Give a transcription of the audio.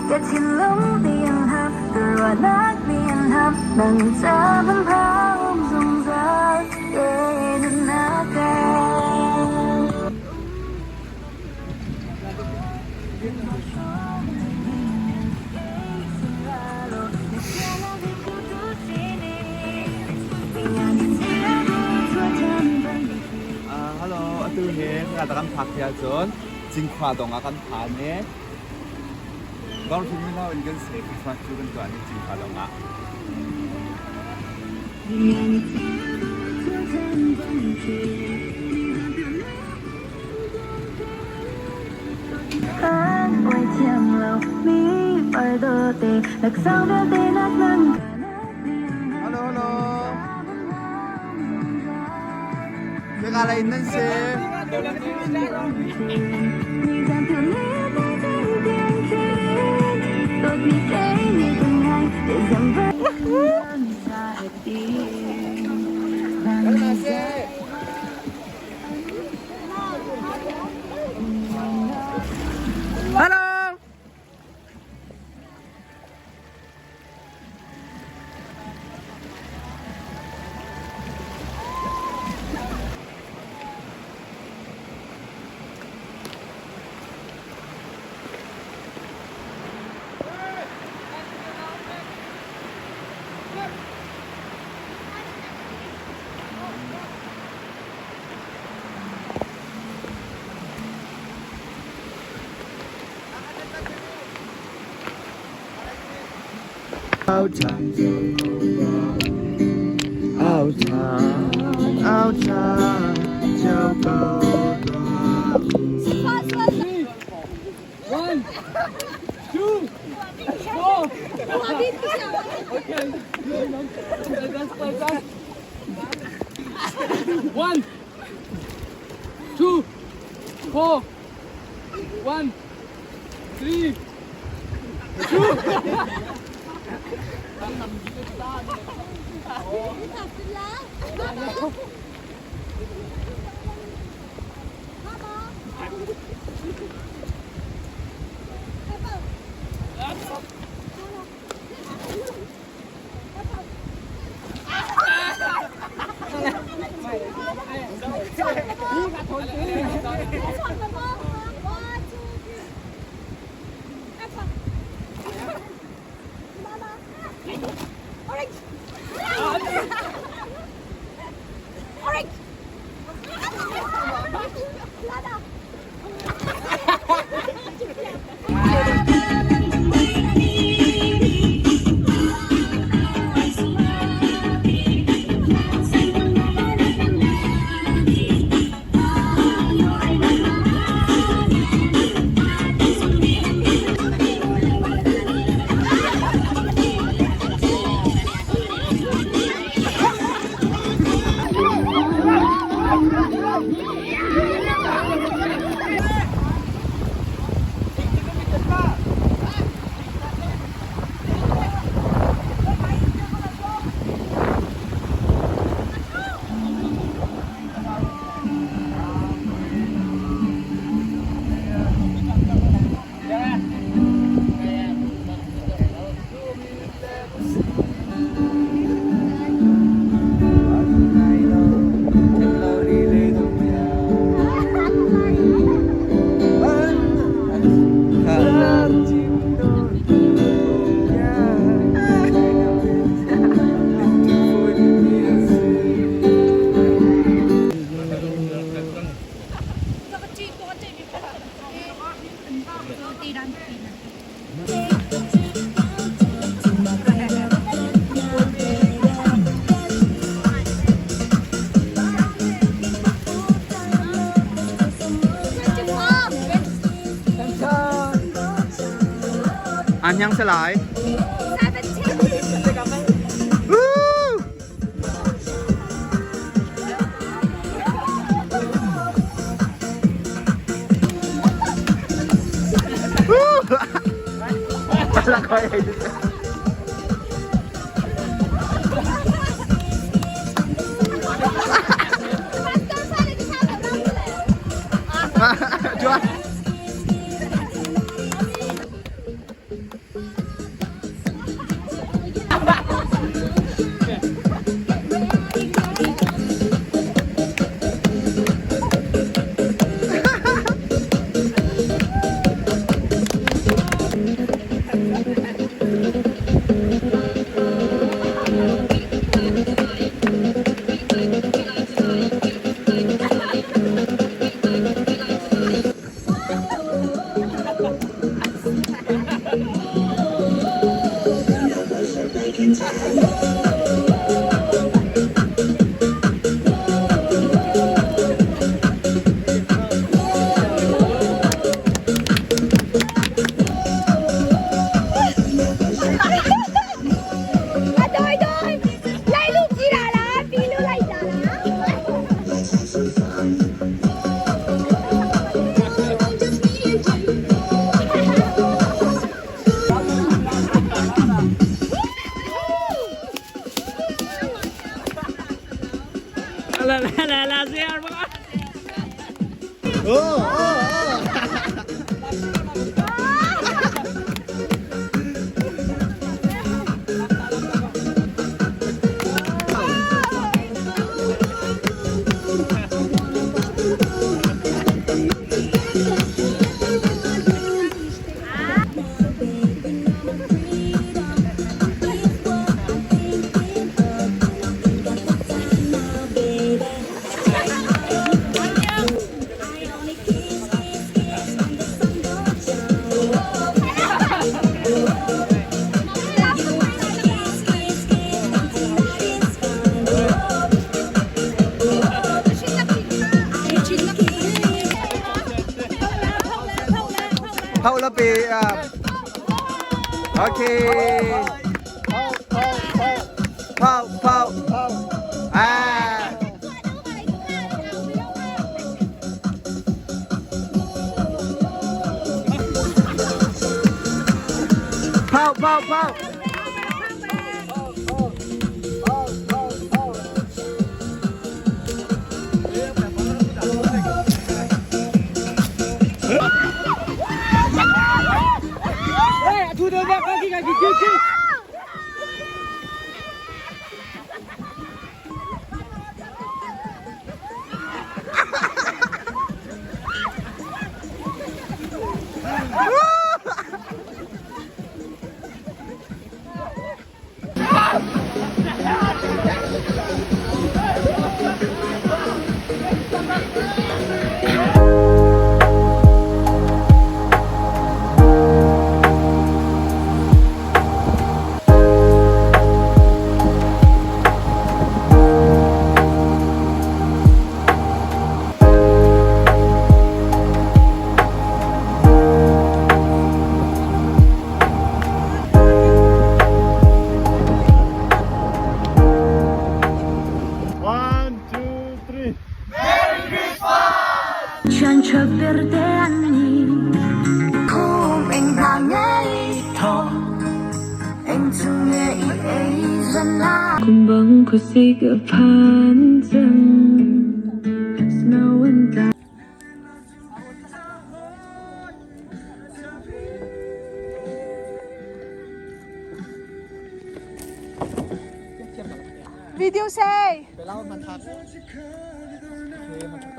Hello, atu hi ka kan phak hi ahcun Cinkhua dong ah kan phan i Dawrthum mino in kan se Christmas cu kan tuah ni Cinkhua dong ah. Hello, hello. Khika lei in nan si. Hello. One, two, four, one, three, two. An yang sa lai. A doi doi lai lu ki ra la pi lu lai ta la. La la la la ziar ba. Oh, oh, oh. Hau la pe Okay. Pau pau. Ah. Pau pau pau. Hey, thu được ra ki ki ki ki. One, two, three. Kumbang khuasik a phan cang. Snow and Video say. Okay.